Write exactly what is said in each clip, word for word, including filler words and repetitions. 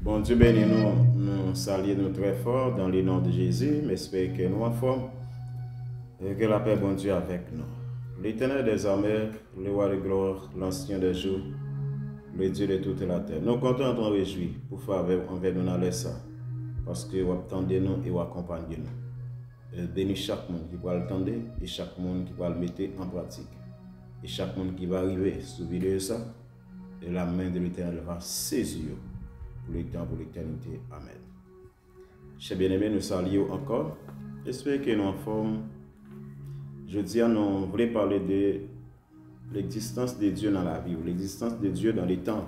Bondye beni nou, nou salye nou trè fò dans le nom de Jésus. M espere ke nou anfòm e ke lapè Bondye avèk nou. L'Éternel des armées, le roi de gloire, l'ancien des jours, le Dieu de toute la terre. Nou kontan, nou rejwi pou favè w anvè nou nan lè sa, paske w ap tande nou e w akonpanye nou. E beni chak moun ki pral tande e chak moun ki pral mete an pratik. E chak moun ki va rive sou videyo sa, et la main de l'Éternel va saisir pour le temps, pour l'éternité. Amen. Chè byeneme, nou salye w ankò. Espere ke nou anfòm. Jodi a, nou vle pale de l'existence de Dieu dans la vie ou l'existence de Dieu dans le temps.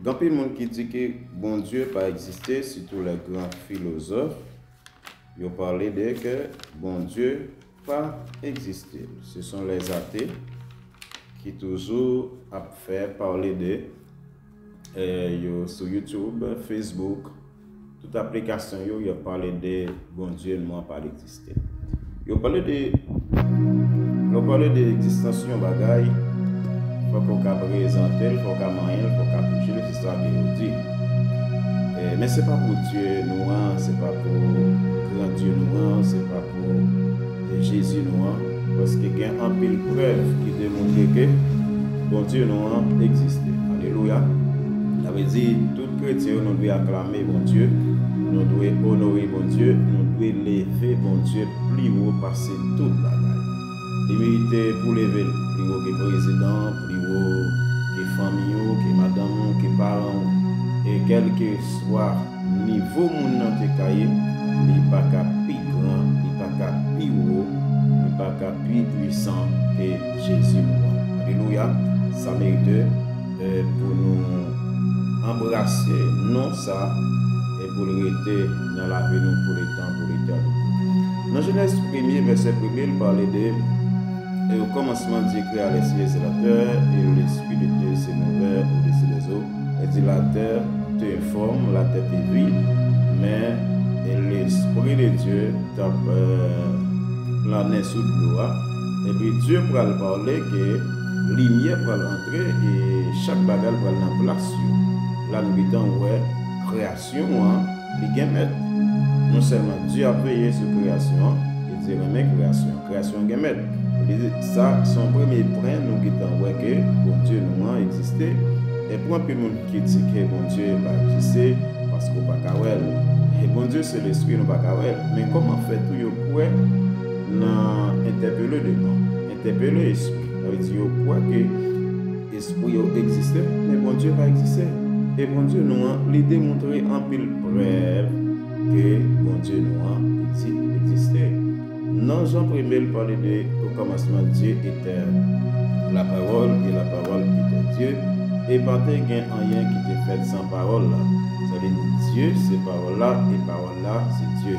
Gen anpil moun ki di ke Bondye pa egziste, sitou lè gran filozòf yo pale de ke Bondye pa egziste. Se son les athées ki toujou ap fè pale de, eh, yo sou YouTube, Facebook, tout aplikasyon yo, yo pale de Bondye nou an pa egziste. Yo pale de, yo pale de egzistans yon bagay, fòk ou ka prezante l, fòk ou ka manyen l, fòk ou ka touche l, se sa ke yo di. Eh, men se pa pou Dye nou an, se pa pou gran Dye nou an, se pa pou, eh, Jezi nou an, paske gen anpil prèv ki demontre ke Bondye nou an egziste. Alelouya! Sa vle di, tout kretyen yo, nou dwe aklame Bondye, nou dwe onore Bondye, nou dwe leve Bondye pli wo pase tout bagay. Li merite pou leve l pli wo ke prezidan, pli wo ke fanmi ou, ke madanm ou, ke paran ou. E kèlkeswa nivo moun nan te ka ye, li pa ka pi gran, li pa ka pi wo, li pa ka pi pwisan ke Jezi nou an. Alelouya! Sa merite, eh, pou nou anbrase non sa e pou l rete nan lavi nou pou letan, pou letènite. Nan Jenèz premye, vèsè premye, l pale de, et au commencement, Dieu créa les cieux et la terre, et l'Esprit de Dieu se mouvait au-dessus des eaux. Li di, la terre était informe, la terre était vide, men Lespri de Dye t ap, eh, planen sou dlo a. Epi Dye pral pale ke limyè pral antre e chak bagay pral nan plas yo. La nou gentan wè kreyasyon an, li gen mèt. Non sèlman Dye ap veye sou kreyasyon an, e Dye renmen kreyasyon an. Kreyasyon an gen mèt. Li di, sa se yon premye pwen nou gentan wè ke Bondye nou an egziste. E pou anpil moun ki di ke Bondye pa egziste, paske w pa ka wè l. E Bondye se lespri, nou pa ka wè l. Men kòman fè tou yo kwè nan entèpele demen, entèpele espri? Sa vle di yo kwè ke espri yo egziste, men Bondye pa egziste. E Bondye nou an, li demontre anpil prèv ke Bondye nou an, li di, egziste. Nan Jan premye, l pale de, au commencement, Dieu était la parole, et la parole était Dieu, e pa te gen anyen ki te fèt san pawòl la. Sa vle di, Dye se pawòl la, e pawòl la se Dye.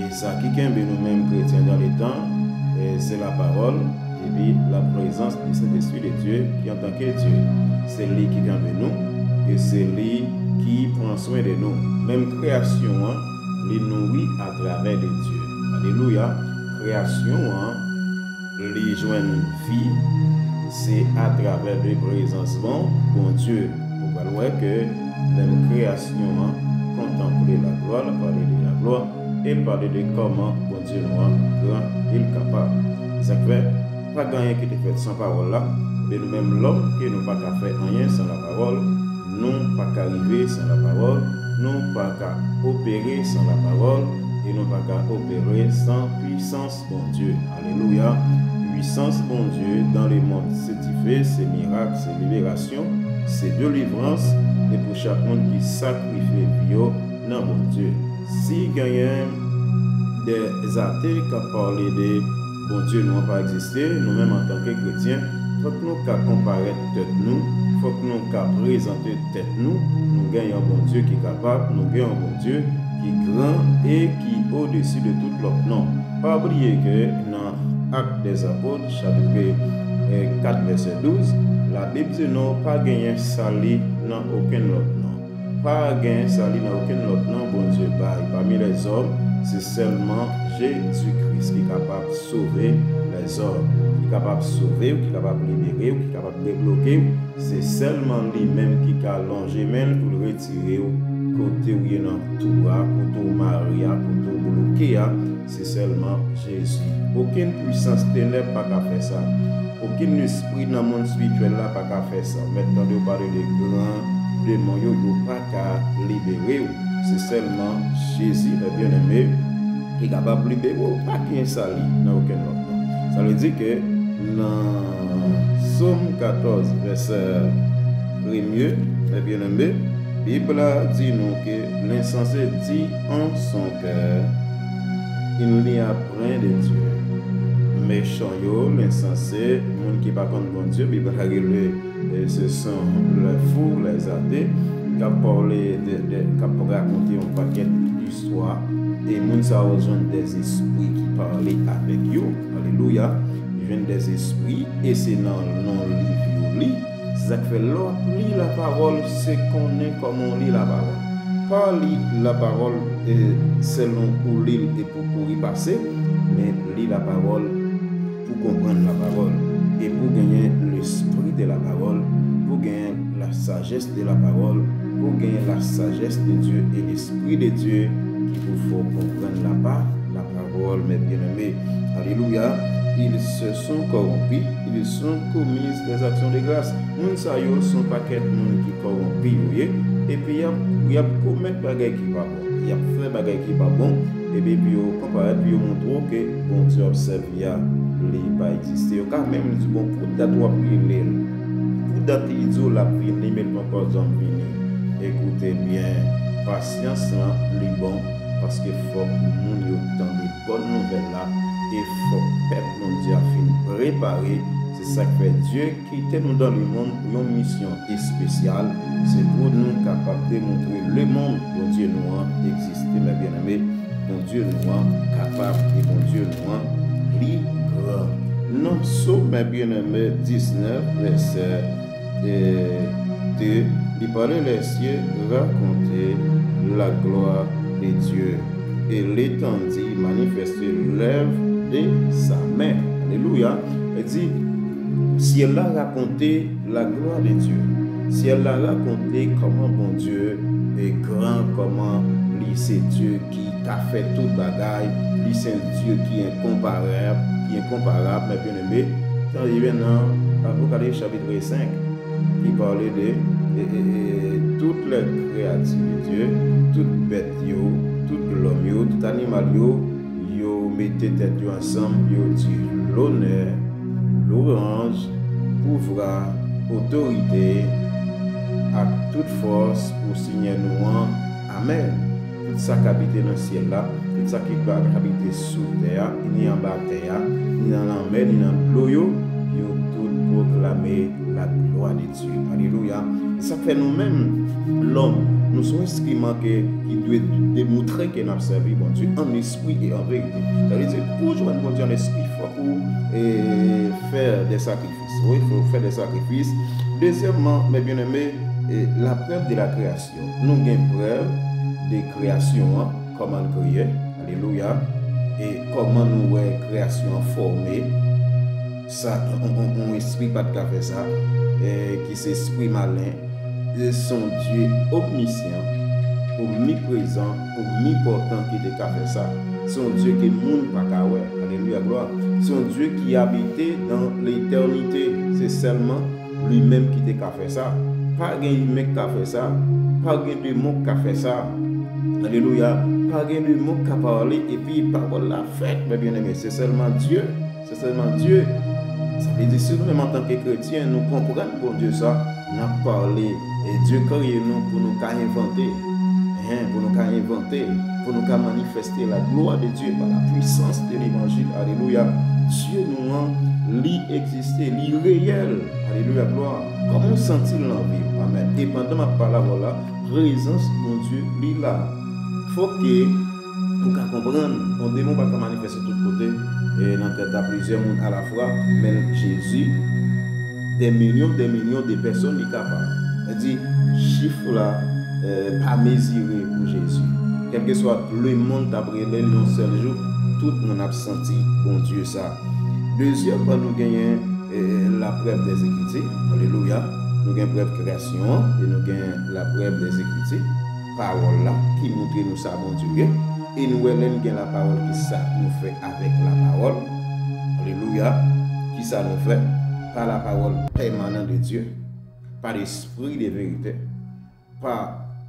E sa ki kenbe nou menm kretyen dans le temps, e se la parole, epi la présence du Saint-Esprit de Dieu, ki antanke Dye. Se li ki kenbe nou, e se li ki pran swen de nou. Menm kreyasyon an, li nouri atravè de Dye. Alelouya! Kreyasyon an, li jwenn vi, se atravè de prezans bon Bondye. Ou pral wè ke menm kreyasyon an kontanple laglwa, l pale de laglwa, e l pale de kòman Bondye nou an gran e l kapab. Se sa k fè, pa gen anyen ki te fèt san pawòl la, men nou menm lòm ke nou pa ka fè anyen san lapawòl, nou pa ka rive san lapawòl, nou pa ka opere san lapawòl, e nou pa ka opere san pwisans Bondye. Alelouya! Pwisans Bondye dans le monde, se dife, se mirak, se liberasyon, se delivrans, e pou chak moun ki sakrifye vi yo nan Bondye. Si genyen de zate k ap pale de Bondye nou an pa egziste, nou menm antanke kretyen, fòk nou ka konparèt tèt nou, fòk nou ka prezante tèt nou, nou gen yon Bondye ki kapab, nou gen yon Bondye ki gran e ki odesi de tout lòt non. Pa bliye ke nan Actes des Apôtres, chapit, eh, kat, vèsè douz, Labib di nou pa genyen sali nan okenn lòt non. Pa gen sali nan okenn lòt non Bondye bay pami lèzòm, se sèlman Jezi Kris ki kapab sove lèzòm. Trezò, ki kapab sove w, ki kapab libere w, ki kapab debloke w. Se sèlman li menm ki ka lonje men l pou l retire w kote w ye nan tou a, kote w mare a, kote w bloke a. Se sèlman Jezi. Okenn pwisans tenèb pa ka fè sa. Okenn lespri nan mond espirityèl la pa ka fè sa. Ou mèt tande yo pale de gran demon yo, yo pa ka libere w. Se sèlman Jezi, mes bien-aimés, ki kapab libere w. Pa gen sali nan okenn lòt non. Sa vle di ke nan Sòm katòz, vèsè premye, mes bien-aimés, Bib la di nou ke lensanse di an son kè, il n'y a point de Dieu. Mechan yo, lensanse, moun ki pa konn Bondye, Bib la rele, e, ce sont les fous, les athées, k ap pale de, de, k ap rakonte yon pakèt istwa, e moun sa yo jwenn dèzespri ki pale avèk yo. Alelouya. Yo jwenn dèzespri, e se nan non liv yo li. Se sa k fè lè w ap li lapawòl, se konnen kòman w li lapawòl. Pa li lapawòl, e, selon ou li l e pou kouri pase, men li lapawòl pou konprann lapawòl, e pou genyen lespri de lapawòl, pou genyen la sagesse de la parole, pou genyen la sagesse de Dieu et l'esprit de Dieu ki pou fè w konprann lapa, la parole, mes bien-aimés. Alelouya. Ils se sont corrompus, ils sont commis des actions de grâce. Moun sa yo se yon pakèt moun ki kòwonpi yo ye, epi y ap, y ap komèt bagay ki pa bon, y ap fè bagay ki pa bon, epi, epi yo konparèt, epi yo montre w ke Bondye w ap sèvi a, li pa egziste. Yo ka menm di, bon, pou dat w ap rele l, pou dat li di w l ap vini, men l poko janm vini. Ekoute byen, pasyans lan, li bon, paske fòk moun yo tande bòn nouvèl la, e fòk pèp Bondye a fin prepare. Se sa k fè Dye kite nou dans le monde pou yon misyon espesyal. Se pou nou kapab demontre lemonn Bondye nou an egziste, mes bien-aimés. Bondye nou an kapab e Bondye nou an li gran. Nan Sòm, mes bien-aimés, diznèf, vèsè, e, de, li pale, les cieux racontent la gloire de Dieu, et l'étendue manifeste l'œuvre de sa main. Alelouya. Li di, syèl la rakonte la gloire de Dieu. Syèl la rakonte kòman Bondye e gran, kòman li se Dye ki ka fè tout bagay, li se Dye ki enkonparab, ki enkonparab, mes bien-aimés. Tande byen nan Apokalips chapit senk, ki pale de, e, e, e, tout lè kreyati de Dye, tout bèt yo, tout lòm yo, tout animal yo, yo mete tèt yo ansanm, yo di, lonè, lwanj, pouvwa, otorite, ak tout fòs pou Senyè nou an. Amèn. Tout sa k abite nan syèl la, tout sa ki ka abite sou tè a, ni anba tè a, ni nan lanmè, ni nan dlo yo, yo tout pwoklame la gloire de Dieu. Alelouya. E sa k fè nou menm, lòm, nou se yon enstriman ke, ki dwe demontre ke n ap sèvi Bondye an espri e an verite. Sa vle di, pou w jwenn Bondye an espri, fòk ou, e, fè de sakrifis. Wi, fòk ou fè de sakrifis. Dezyèmman, mes bien-aimés, e, la preuve de la création. Nou gen prèv de kreyasyon an, kòman l kreye. Alelouya. E kòman nou wè kreyasyon an fòme. Sa, on, on, on espri pa t ka fè sa, e, ki se espri malen. E se yon Dye omnisyan, omniprezan, omnipòtan ki te ka fè sa. Se yon Dye ke moun pa ka wè. Alelouya, glwa. Se yon Dye ki abite dans l'éternité. Se sèlman li menm ki te ka fè sa. Pa gen imen k ka fè sa. Pa gen demon k ka fè sa. Alelouya. Pa gen demon k ka pale epi pawòl la fèt, mes bien-aimés. Se sèlman Dye. Se sèlman Dye. Sa vle di, si nou menm antanke kretyen, nou konprann Bondye sa, n ap pale, e Dye kreye nou pou nou ka envante. Hein, pou nou ka envante, pou nou ka manifeste la gloire de Dieu par la puissance de l'évangile. Alelouya. Dye nou an, li egziste, li reyèl. Alelouya, glwa. Kòman w santi l nan vi w? Amèn. E pandan m ap pale avè w la, prezans Bondye, li la. Fòk ke ou ka konprann, yon demon pa ka manifeste tout kote, e nan tèt a plizyè moun alafwa, men Jezi, des millions, des millions de personnes li kapab. Sa di, chif la, e, pa mezire pou Jezi. Kèlkeswa lemonn t ap rele l yon sèl jou, tout moun ap santi Bondye sa. Dezyèmman, nou genyen eh, la prèv dèzekriti. Alelouya. Nou gen prèv kreyasyon an e nou gen la prèv dèzekriti. Pawòl la ki montre nou sa Bondye ye. E nou wè lè n gen lapawòl, ki sa nou fè avèk lapawòl. Alelouya. Ki sa nou fè? Pa lapawòl pèmanan de Dye, pa lespri de verite, pa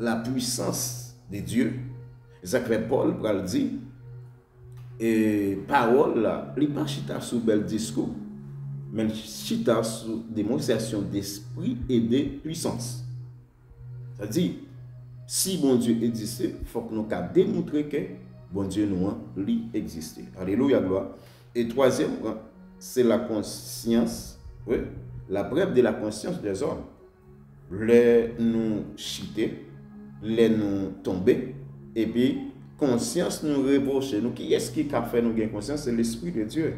la pwisans de Dye. E sa k fè Pòl pral di, e pawòl la, li pa chita sou bèl diskou, men l chita sou demonstrasyon despri e de pwisans. Sa di, si Bondye egziste, fòk nou ka demontre ke Bondye nou an, li egziste. Alelouya, glwa. E twazyèm pwen, se la konsyans, wi, la prèv de la konsyans dèzòm. Lè nou chite, lè nou tonbe, epi konsyans nou repwoche nou. Kiyès ki ka fè nou gen konsyans? Se Lespri de Dye.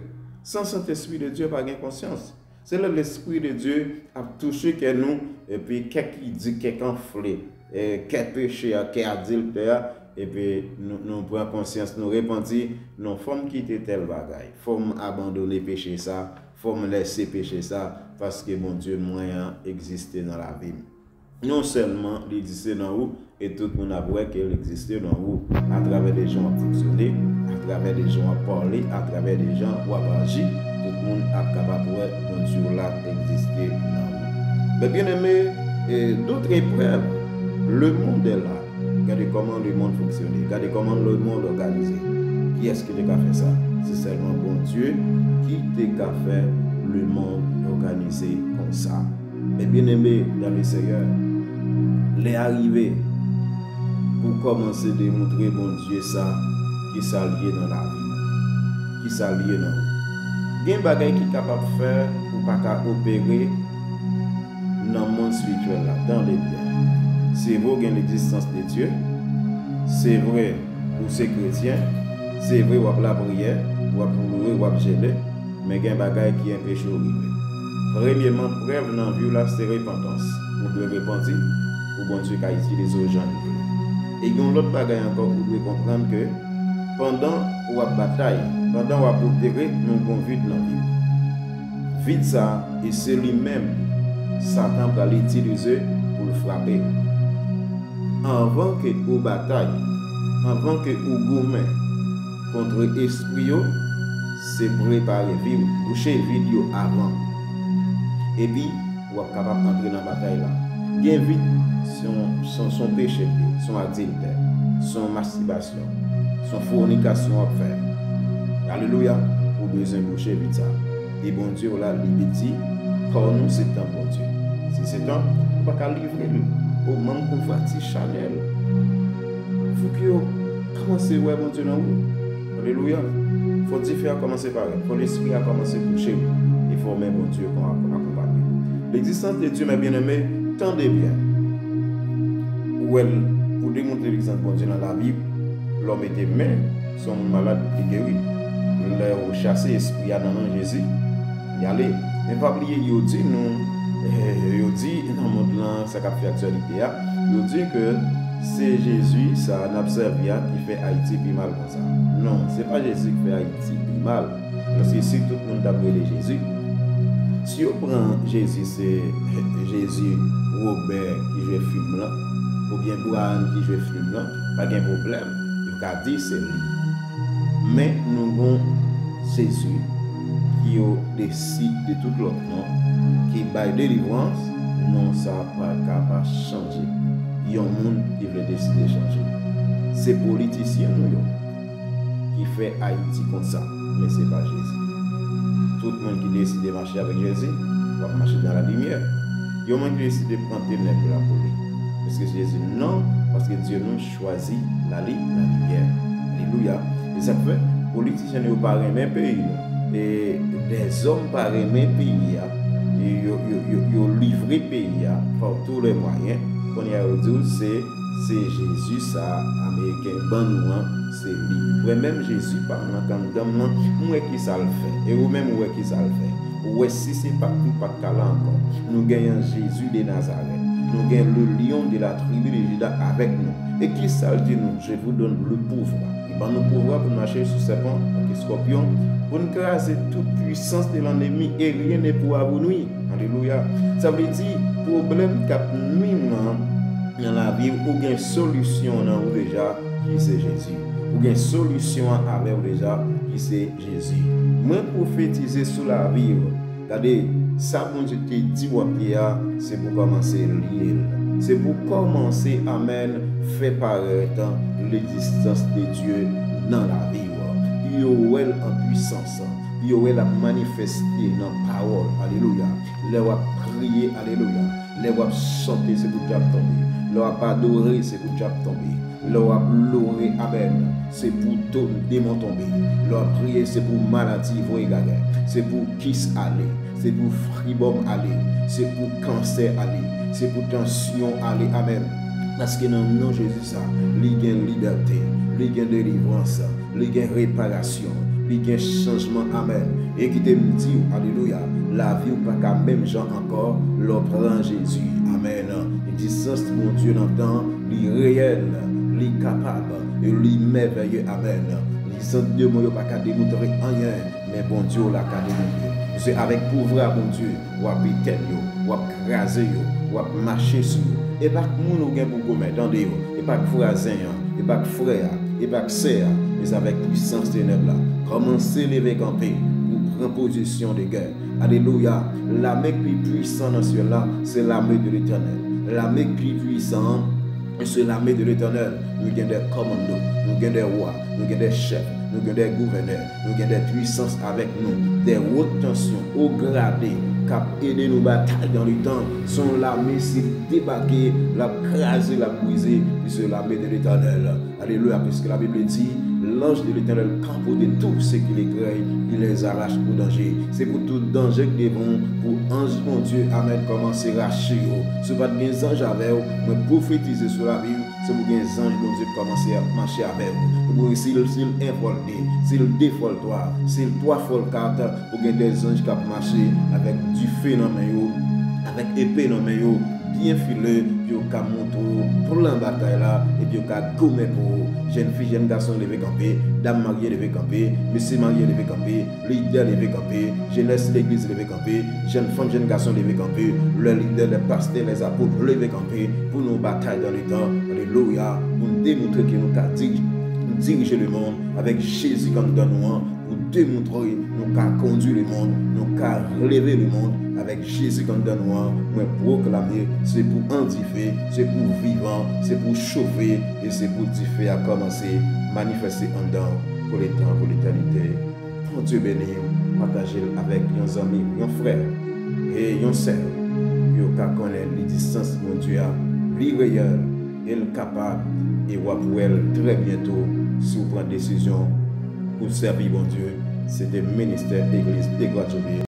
San Sentespri de Dye, pa gen konsyans. Se lè Lespri de Dye ap touche kè nou, epi kè ki di, kè k anfle, e, kè peche a, kè adiltè a, epi nou, nou pran konsyans, nou repanti, non, fò m kite tèl bagay, fò m abandone peche sa, fò m lèse peche sa, paske Bondye mwen an egziste nan lavi m. Non sèlman li egziste nan ou, e tout moun ap wè ke l egziste nan ou, atravè de jan w ap fonksyone, atravè de jan w ap pale, atravè de jan w ap aji, tout moun ap kapab wè Bondye w la egziste nan ou. Mes bien-aimés, e, d'autres preuves, le monde est là. Gade kòman lemonn fonksyone, gade kòman lemonn òganize. Kiyès ki te ka fè sa? Se sèlman Bondye ki te ka fè lemonn òganize konsa. Mes bien-aimés dans le Seigneur, lè a rive pou w kòmanse demontre Bondye sa, ki sa l ye nan lavi w, ki sa l ye nan ou. Gen bagay ki kapab fè ou pa ka opere nan mond espirityèl la, tande byen. Se vre w gen l'existence de Dieu, se vre ou se kretyen, se vre w ap lapriyè, w ap louwe, w ap jene, men gen bagay ki enpeche w rive. Premyeman, prèv nan vi w la se repantans. Ou dwe repanti pou Bondye ka itilize w jan l vle. E gen yon lòt bagay ankò ou dwe konprann ke pandan w ap batay, pandan w ap opere, men w gon vid nan vi w. Vid sa, e se li menm Satan pral itilize pou l frape. Anvan ke ou batay, anvan ke ou goumen kont espri yo, se prepare vi w, bouche vid yo avan. Epi, w ap kapab antre nan batay la. Gen vid, se yon, se yon, se yon peche l ye, se yon adiltè, se yon mastibasyon, se yon fònikasyon w ap fè. Alelouya, ou bezwen bouche vid sa. E Bondye w la, li di, kò nou se tanp Bondye. Si se tanp, ou pa ka livre l o manm konvwati chanèl. Fòk yo kòmanse wè Bondye nan ou. Alelouya. Fò dife a kòmanse parèt. Fò lespri a kòmanse touche w. E fò men Bondye kon ak-, akonpanye w. L'existence de Dieu, mes bien-aimés, tande byen. Ou wè l, pou demontre l'existence Bondye nan lavi, lè w mete men sou yon moun malad, li geri. Lè w chase espri a nan non Jezi, li ale. Men pa bliye, yo di nou, eh, yo di nan mond lan, sa k ap fè aktyalite a, yo di ke se Jezi sa n ap sèvi a ki fè Ayiti pi mal konsa. Non, se pa Jezi ki fè Ayiti pi mal. Paske si tout moun t ap rele Jezi, si yo pran Jezi se Jezi Wobè ki jwe fim lan, oubyen Bryan ki jwe fim lan, pa gen pwoblèm, yo ka di se li. Men nou gon Jezi ki odesi de tout lòt non, ki bay delivrans, non sa pa ka pa chanje. Yon moun ki vle deside chanje. Se politisyen nou yo ki fè Ayiti konsa, men se pa Jezi. Tout moun ki deside mache avèk Jezi, w ap mache nan lalimyè. Yon moun ki deside pran tenèb la pou li. Paske Jezi non, paske Dye nou chwazi lali, lalimyè. Alelouya. E sa k fè politisyen yo pa renmen peyi nou. E dèzòm pa renmen peyi a. Yo, yo, yo, yo livre peyi a pa tous les moyens. Kounye a yo di w se, se Jezi sa Ameriken ban nou an, se li. Ou wè menm Jezi pa m nan kanndam nan, m wè kisa l fè. E ou menm ou wè kisa l fè. Ou wè si se pa t nou pa t ka la ankò. Nou gen yon Jezi de Nazarèt. Nou gen le lion de la tribu de Juda avèk nou. E kisa l di nou? Je vous donne le pouvoir. Ban nou pouvwa pou n mache sou sèpan ak eskòpyon, pou n kraze tout pwisans de lannemi, e rien ne pourra vous nuire. Alelouya. Sa vle di, pwoblèm k ap nwi w lan nan lavi w, ou gen solisyon nan ou deja, ki se Jezi. Ou gen solisyon an avè w deja, ki se Jezi. Mwen pwofetize sou lavi w. Gade, sa Bondye te di w ap ye a, se pou kòmanse lye l. Se pou kòmanse, amèn, fè parèt legzistans de Dye nan lavi w. Pou yo wè l an pwisans. Pou yo wè l ap manifeste nan pawòl. Alelouya. Lè w ap priye, alelouya. Lè w ap chante, se pou dyab tonbe. Lè w ap adore, se pou dyab tonbe. Lè w ap lore, amèn, se pou to-, demon tonbe. Lè w ap priye, se pou maladi voye gagè. Se pou kis ale. Se pou fribòm ale. Se pou kansè ale. Se pou tansyon ale. Amèn. Paske nan non Jezi sa, li gen libète, li gen delivrans, li gen reparasyon, li gen chanjman. Amèn. E kite m di w, alelouya, lavi w pa ka menm jan ankò lè w pran Jezi. Amèn. Egzistans Bondye nan tan, li reyèl, li kapab, e li mèvèye. Amèn. Lizant demon yo pa ka demoutre anyen, men Bondye w la ka demoutre. Se avèk pouvwa Bondye, w ap etèn yo, w ap kraze yo, w ap mache sou yo. E pa k moun ou gen pou goumen, tande yo. E pa k vwazen an, e pa k frè a, e pa k sè a, men se avèk pwisans tenèb la. Kòmanse leve kanpe pou pran pozisyon de gè. Alelouya. Lame ki pwisan nan syèl la, se lame de Letènèl. Lame ki pwisan an, se lame de Letènèl. Nou gen de kòmando, nou gen de wa, nou gen de chèf, nou gen de gouvènè, nou gen de pwisans avèk nou. De wot tansyon, o grade, k ap ede nou batay dan letan. Se yon lame, si l debake, l ap kraze, l ap brize. Se lame de Letènèl. Alelouya, piske Labib di, l'ange de l'Éternel campe autour de tous ceux qui le craignent, il les arrache au danger. Se pou tout danje k devan w, pou anj Bondye, amèn, kòmanse rache yo. Si w pa t gen zanj avè w, mwen pwofetize sou lavi w, se pou gen zanj Bondye k kòmanse ap mache avè w. Pou si l, si l en fwa l de, si l de fwa l twa, si l twa fwa l kat, pou gen de zanj k ap mache avèk dife nan men yo, avèk epe nan men yo, byen file, pou yo ka montre w plan batay la, epi yo ka goumen pou ou. Jèn fi, jèn gason, leve kanpe, dam marye, leve kanpe, mesye marye, leve kanpe, lidè, leve kanpe, jenès legliz, leve kanpe, jèn fanm, jèn gason, leve kanpe, lè lidè, lè pastè, lè apot, leve kanpe, pou nou batay dan letan, alelouya, pou nou demontre ke nou ka diri-, dirije lemonn avèk Jezi k anndan nou an, pou demontre nou ka kondui lemonn, nou ka leve lemonn avèk Jezi k anndan nou an. Mwen pwoklame, se pou andife, se pou vivan, se pou chofe, e se pou dife a kòmanse manifeste anndan w pou letan, pou letènite. Bondye beni w, pataje l avèk yon zanmi, yon frè, e yon sè, pou yo ka konnen egzistans Bondye a, li reyèl, e l kapab, e w ap wè l trè byento si w pran desizyon pou sèvi Bondye. Se te ministè Legliz de Gwadloup.